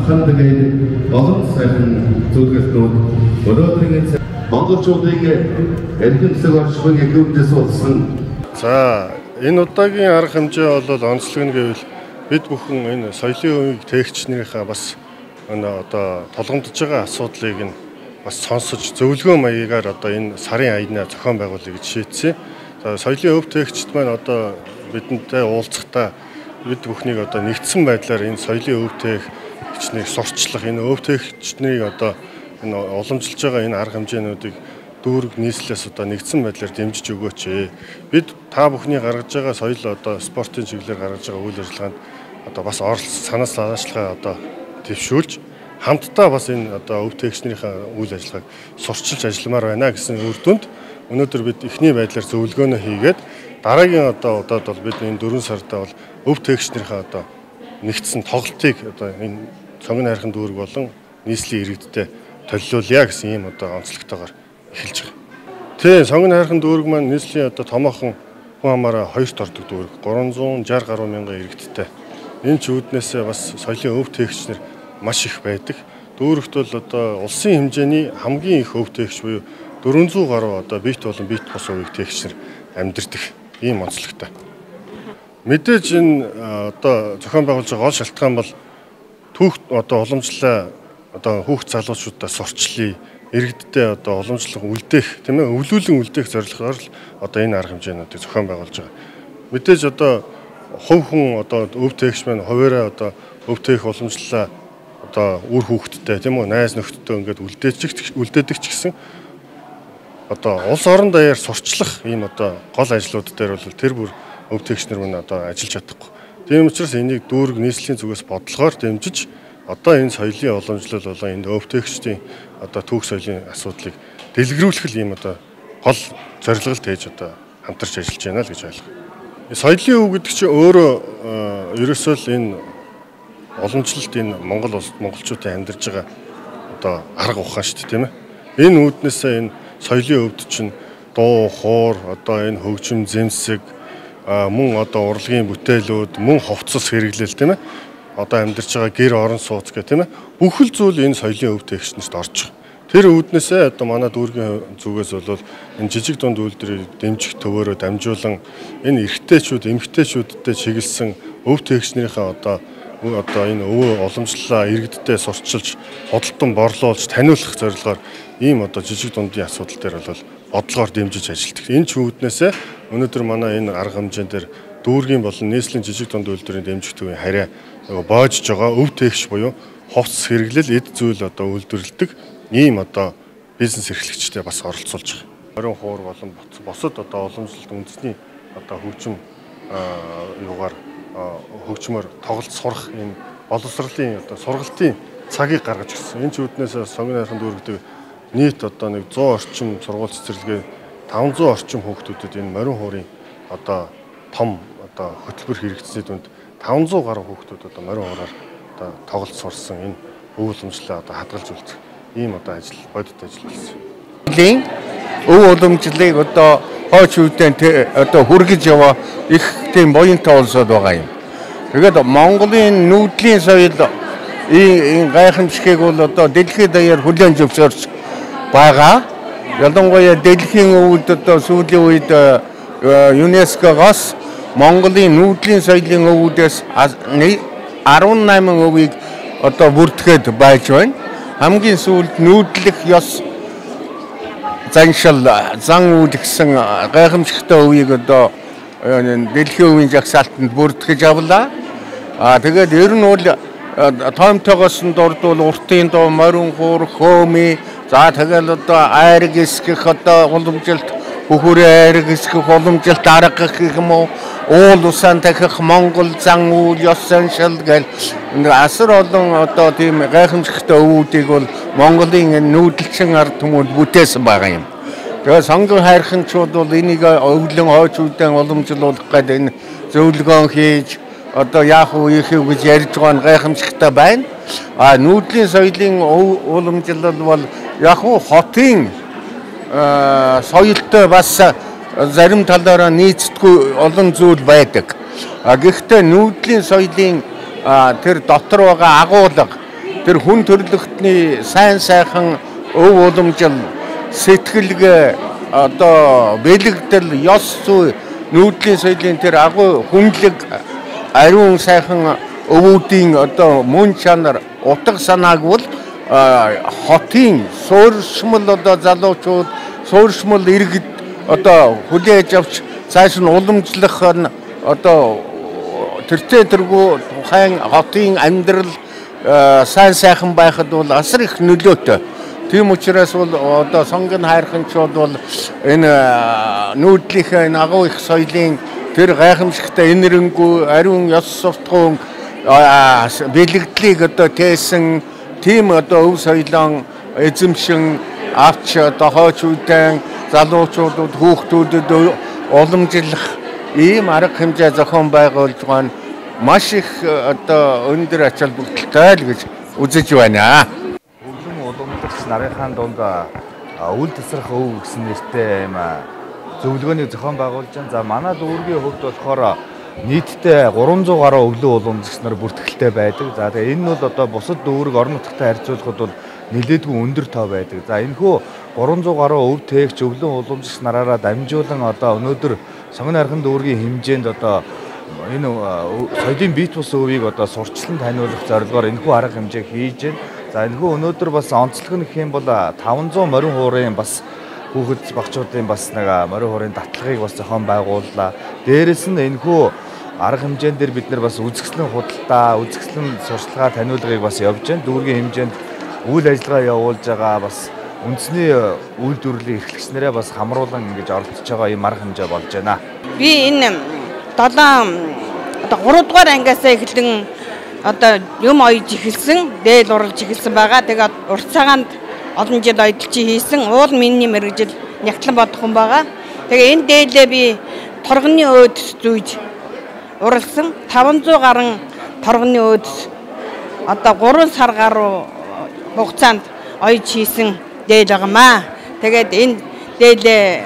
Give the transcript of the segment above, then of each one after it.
Хандагийн олон сайхан зөвлөгөөлтүүд өнөөдрийн монголчуудын эрхэмсэг оршихуйн үүднээс болсон. За, энэ удаагийн арга хэмжээ бол онцлог нь гэвэл бид бүхэн энэ соёлын өвийг тээгч нарынхаа бас энэ одоо толгомдож байгаа асуудлыг нь бас сонсож зөвлөгөө маягаар одоо энэ сарын аянаа зохион байгуулъя гэж шийдсэн. За, соёлын өв тээгчд маань одоо бидэнтэй уулзахдаа бид бүхнийг одоо нэгдсэн байдлаар энэ соёлын өв тээгчнийг сурчлах, энэ өв тээгчнийг одоо энэ уламжилж байгаа энэ арга хэмжээнүүдийг дүүрэг нийслэлээс одоо нэгдсэн байдлаар дэмжиж өгөөч. Бид та бүхний гаргаж байгаа соёл одоо спортын чиглэлээр гаргаж байгаа үйл ажиллагаанд одоо бас оролцож санаа санаачлалгаа одоо дэвшүүлж хамтдаа бас энэ одоо өв тээгчнийхээ үйл ажиллагааг сурчилж ажилламаар байна гэсэн үр дүнд өнөөдөр бид эхний байдлаар зөвлөгөөнөө хийгээд дараагийн одоо удаад бол бид энэ 4 сарда бол өв тээгчнийхээ одоо нэгдсэн тоглолтыг одоо энэ Сонгон хайрхан дүүрэг болон нийслэлийн иргэдтэй толилуулъя гэсэн ийм одоо онцлогтойгоор эхэлж байгаа. Тийм, Сонгон хайрхан дүүрэг маань нийслэлийн одоо томоохон хүн хамаараа хоёрт ордог дүүрэг, 360 гаруй мянган иргэдтэй. Энэ ч үүднээсээ бас соёлын өв тээгчнэр маш их байдаг. Дүүрэгт бол одоо улсын хэмжээний хамгийн их өв тээгч буюу 400 гаруй одоо бит болон бит бус өвийг тээгчнэр амьдардаг ийм онцлогтой. Мэдээж энэ одоо зохион байгуулж байгаа гол шалтгаан бол түүх одоо уламжлалаа одоо хүүхд залуучуудаа сурчлая, иргэддээ одоо уламжлал үлдээх, тийм ээ, өвлүүлэн үлдээх зорилгоор л одоо энэ арга хэмжээнүүдийг зохион байгуулж байгаа. Мэдээж одоо хувь хүн одоо өв тээгч маань хуваараа одоо өв тээх уламжлалаа одоо үр хүүхэдтэй, тийм үү, найз нөхдөдөө ингээд үлдээдэг ч гэсэн одоо улс орон даяар сурчлах ийм одоо гол ажлууд дээр бол тэр бүр өв тээгч нар мөн одоо ажиллаж чадахгүй. Тийм учраас энийг дүүрэг нийслэлийн зүгээс бодлогоор дэмжиж одоо энэ соёлын уламжлал болон энэ өв тээгчдийн одоо түүх соёлын асуудлыг дэлгэрүүлэх ийм одоо гол зорилго л тээж одоо хамтарч ажиллаж байна л гэж ойлгоо. Соёлын өв гэдэг чинь өөрөө ерөөсөө л энэ уламжлалт энэ Монгол улс монголчуудын амьдарч байгаа одоо арга ухаан шүү дээ, тийм ээ. Энэ үүднээсээ энэ соёлын өвд чинь дуу, хуур, одоо энэ хөгжим, зэмсэг, мөн одоо урлагийн бүтээлүүд, мөн хувцас хэрэглэл, тийм ээ. Одоо амьдарч байгаа гэр орон сууц гэх, тийм ээ. Бүхэл зүйл энэ соёлын өв тээгчнэрт орж байгаа. Тэр үүднээсээ одоо манай дүүргийн зүгээс бол энэ жижиг дунд үйлдвэрийг дэмжих төвөөрөө дамжуулан энэ эрэгтэйчүүд, эмэгтэйчүүдтэй чиглэсэн өв тээгчнэрийнхээ одоо энэ өвөө уламжлалаа иргэддээ сурчилж, худалдан борлуулж, таниулах зорилгоор ийм одоо жижиг дундын асуудал дээр бол бодлогоор дэмжиж ажилладаг. Энэ ч үүднээсээ өнөөдөр манай энэ арга хэмжээн дээр дүүргийн болон нийслэлийн жижиг дунд үйлдвэрийн дэмжих төвийн харьяа нөгөө боожж байгаа өв тээгч буюу хувцас хэрэглэл, эд зүйл одоо үйлдвэрлэдэг ийм одоо бизнес эрхлэгчтэй бас оролцуулж байгаа. Морин хуур болон бусад одоо уламжлалт үндэсний одоо хөгжим юугаар хөгжмөр тоглолт сурах ийм боловсролын одоо сургалтын цагийг гаргаж ирсэн. Энэ ч үүднээс Сонгон хайрхан дүүрэгдэг нийт одоо нэг 100 орчим сургууль цэцэрлэгээ 500 орчим хүүхдүүдэд энэ морин хуурын одоо том одоо хөтөлбөр хэрэгжсэний дүнд 500 гаруй хүүхдүүд одоо морин хуураар одоо тоглолт сурсан энэ өв уламжлалаа одоо хадгалж үлдэх ийм одоо ажил, бодит ажил болсон. Өв уламжлалыг одоо хойч үедээ одоо хүргэж яваа их тийм буянтай улсууд байгаа юм. Тэгээд Монголын нүүдлийн соёл ийм гайхамшигыг бол одоо дэлхийд даяар хүлээн зөвшөөрч байгаа. Ялангуяа дэлхийн өвд одоо сүүлийн үед ЮНЕСКО-гоос Монголын нүүдлийн соёлын өвүүдээс 18 өвийг одоо бүртгэхэд байж байна. Хамгийн сүүлд нүүдлэх ёс заншил, зан үйл гэсэн гайхамшигтай өвийг одоо дэлхийн өвийн жагсаалтанд бүртгэж авлаа. Тэгээд ер нь бол тоомтойгоос нь дурдвал уртын дуу, морин хуур, хөөми, за тэгэл одоо айраг эсгэх одоо уламжилт, хөхөрөө айраг эсгэх уламжилт арга гэх юм уу, уул усаан тахих Монгол зан үйл, ёс заншил гэл асар олон одоо тийм гайхамшигтай өвүүдийг бол Монголын энэ нүүдэлчин ард түмүүд бүтээсэн байгаа юм. Тэгээ Сонгон хайрханчууд бол энийг өвлөн хойч үедээ уламжлуулах гээд энэ зөвлөгөөн хийж одоо яах вэ ийх вэ гэж ярьж байгаа нь гайхамшигтай байна. А нүүдлийн соёлын уламжлал бол яг уу хотын соёлтой бас зарим талаараа нийцдэггүй олон зүйл байдаг. Гэхдээ нүүдлийн соёлын тэр дотор байгаа агуулга, Тэр хүн төрлөختний сайн сайхан өв уламжил, сэтгэлгээ, одоо бэлэгдэл, ёс зүй, нүүдлийн соёлын тэр агуу хүндлэг, ариун сайхан өвүүдийн одоо мөн чанар, утга санааг бол хотын суурьшмал одоо залуучууд, суурьшмал иргэд одоо хүлээж авч цааш нь уламжлах нь одоо тэртээ тэргүй тухайн хотын амьдрал сайн сайхан байхад бол асар их нөлөөтэй. Тийм учраас бол одоо сонгон хайрханчууд бол энэ нүүдлийнхээ энэ агуу их соёлын тэр гайхамшигтай энэрэнгүй ариун ёс суртахуун бэлэгдлийг одоо тээсэн тийм одоо өв соёлон эзэмшин авч одоо хойч үедэн залуучуудад, хүүхдүүдэд уламжлах ийм арга хэмжээ зохион байгуулж байгаа нь маш их одоо өндөр ач холбогдолтой л гэж үзэж байна. Өвлөн уламжлагч нарынхаа дунд үл тасрах өв гэсэн нэртэй ийм зөвлөгөөнийг зохион байгуулж байна. За манай дүүргийн хувьд болохоор нийтдээ 300 гаруй өвлөн уламжлагч нар бүртгэлтэй байдаг. За тэгээ энэ нь бол одоо бусад дүүрэг орон нутгтай харьцуулахад бол нэлээдгүй өндөр тоо байдаг. За энэхүү 300 гаруй өв тээгч өвлөн уламжлагч нараараа дамжуулан одоо өнөөдөр Сонгон хайрхан дүүргийн хэмжээнд одоо энэ соёлын бие тус өвийг одоо сурчлан таниулах зорилгоор энэхүү арга хэмжээ хийж байна. За энэхүү өнөөдөр бас онцлог нь гэх юм бол 500 морин хуурын бас хүүхэд багчуудын бас нэг морин хуурын датлагыг бас зохион байгууллаа. Дээрээс нь энэхүү арга хэмжээн дээр бид нар бас үзэсгэлэн худалдаа, үзэсгэлэн сурчлагаа таниулгыг бас явж байна. Дүүргийн хэмжээнд үйл ажиллагаа явуулж байгаа бас үндэсний үйлдвэрлэлийн эрхлэгч нараа бас хамруулан ингэж оролцож байгаа ийм арга хэмжээ болж байна. Би энэ 7 одоо 3 дугаар ангиас эхлэн одоо юм оёж эхэлсэн, дээл урлаж эхэлсэн байгаа. Тэгээд урт цагаанд олон жил оёдолч хийсэн, уул миний мэргэжил нягтлан бодох хүн байгаа. Тэгээ энэ дээлээ би торгоны өөд зүйж уралсан. 500 гаруй торгоны өөд одоо 3 сар гаруй хугацаанд оёж хийсэн дээл байгаамаа. Тэгээд энэ дээлээ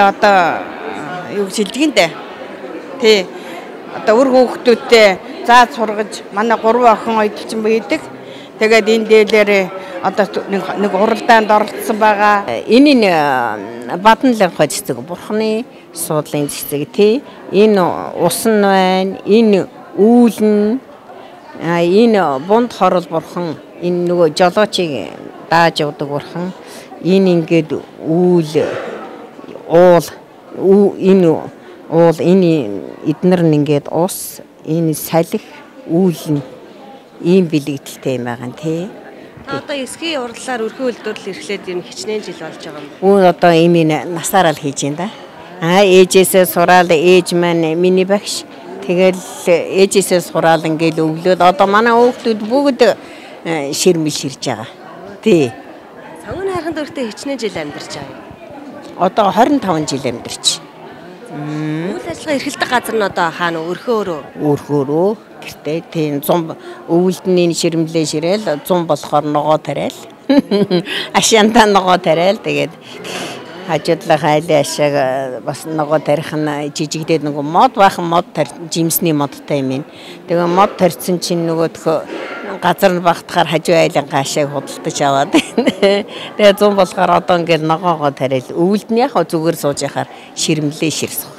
одоо юу гэж хэлдэг юм бэ? Тий. Одоо үр хүүхдүүдтэй зааж сургаж манай 3 охин оёдолчин байдаг. Тэгээд энэ дээлээр одоо нэг уралдаанд оролцсон байгаа. Энэ нь Бадан лавхай цэцэг, бурхны суудлын цэцэг тий. Энэ ус нь байна, энэ үүл нь, энэ бунд хорол бурхан, энэ нөгөө жолоочийг дааж явдаг бурхан, энэ ингээд үүл, уул, энэ уул, энэ эднэр нь ингээд ус, энэ салхи, үүл нь ийм бэлэгдэлтэй юм байгаа тий. Та одоо эсхийн урлалаар өрхөн үйлдвэрлэл эрхлээд юм хичнээн жил болж байгаа юм. Үүн одоо ийм насаараа л хийж байна да. Аа ээжээсээ сураал, ээж маань миний багш. Тэгэл ээжээсээ сураал ингээл өглөөд одоо манай хүүхдүүд бүгд ширмэл ширж байгаа. Тий. Сонгон хайрхан дүүрэгтээ хичнээн жил амьдарч байгаа юм. Одоо 25 жил амьдарч. Үйл ажиллагаа эрхэлдэг газар нь одоо хаана вэ? Өрхөөрөө. Өрхөөрөө. Гэртээ тийм 100 өвөлдний ширмлээ ширээл 100 болохоор ногоо тариал. Ашаантаа ногоо тариал. Тэгээд хажуудлах айлын ашааг бас ногоо тарих нь жижигдээд нөгөө мод бахан мод жимсний модтой юм ин. Тэгээ мод тарьсан чинь нөгөөх газар нь багтахаар хажуу айлын гашааг худалдаж аваад. Тэгээ 100 болохоор одоо ингээд ногоогоо тариал. Өвөлдний яг зүгээр сууж яхаар ширмлээ ширсэх.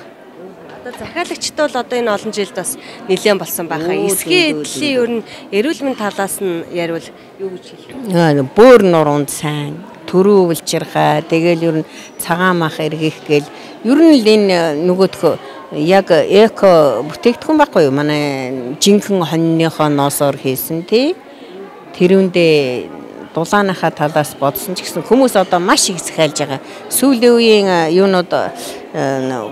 Одоо захиалагчд бол одоо энэ олон жилд бас нэлээд болсон байхаа. Эсхийн эдлийн ер нь эрүүл мэнд талаас нь яриул юу гэж хэлэх вэ? Бөөр нуруунд сайн, төрөө өвлчирхаа, тэгэл ер нь цагаан мах эргэх гээл ер нь л энэ нөгөөх яг эко бүтээгдэхүүн байхгүй юу? Манай жинхэнэ хоньныхоо ноосоор хийсэн тий. Тэрүүндээ дулааныхаа талаас бодсон ч гэсэн хүмүүс одоо маш их захиалж байгаа. Сүүлийн үеийн юунууд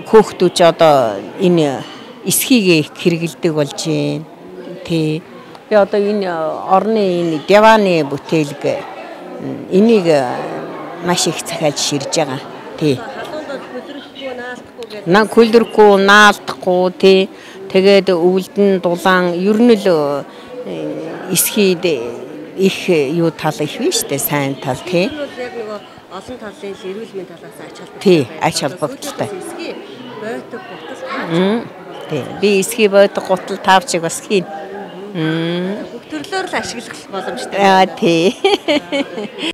хөөхтүүд ч одоо энэ эсхийг их хэрэгэлдэг болж байна. Тий. Би одоо энэ орны энэ диваны бүтээлэг энийг маш их захиалж ширж байгаа. Тий. Халуунд көлөрөхгүй, наалдахгүй тий. Тэгээд өвөлдөн дулаан ер нь л эсхийд их юу тал их биш үү, сайн тал тий. Энэ бол яг нөгөө олон талын эрүүл мэндийн талаас ач холбогдолтой. Тий, ач холбогдолтой. Эсхий бойтог гутал таавч. Тий. Би эсхий бойтог гутал таавчиг бас хийн. Бүх Бүх төрлөөр л ашиглах боломжтой. Аа тий.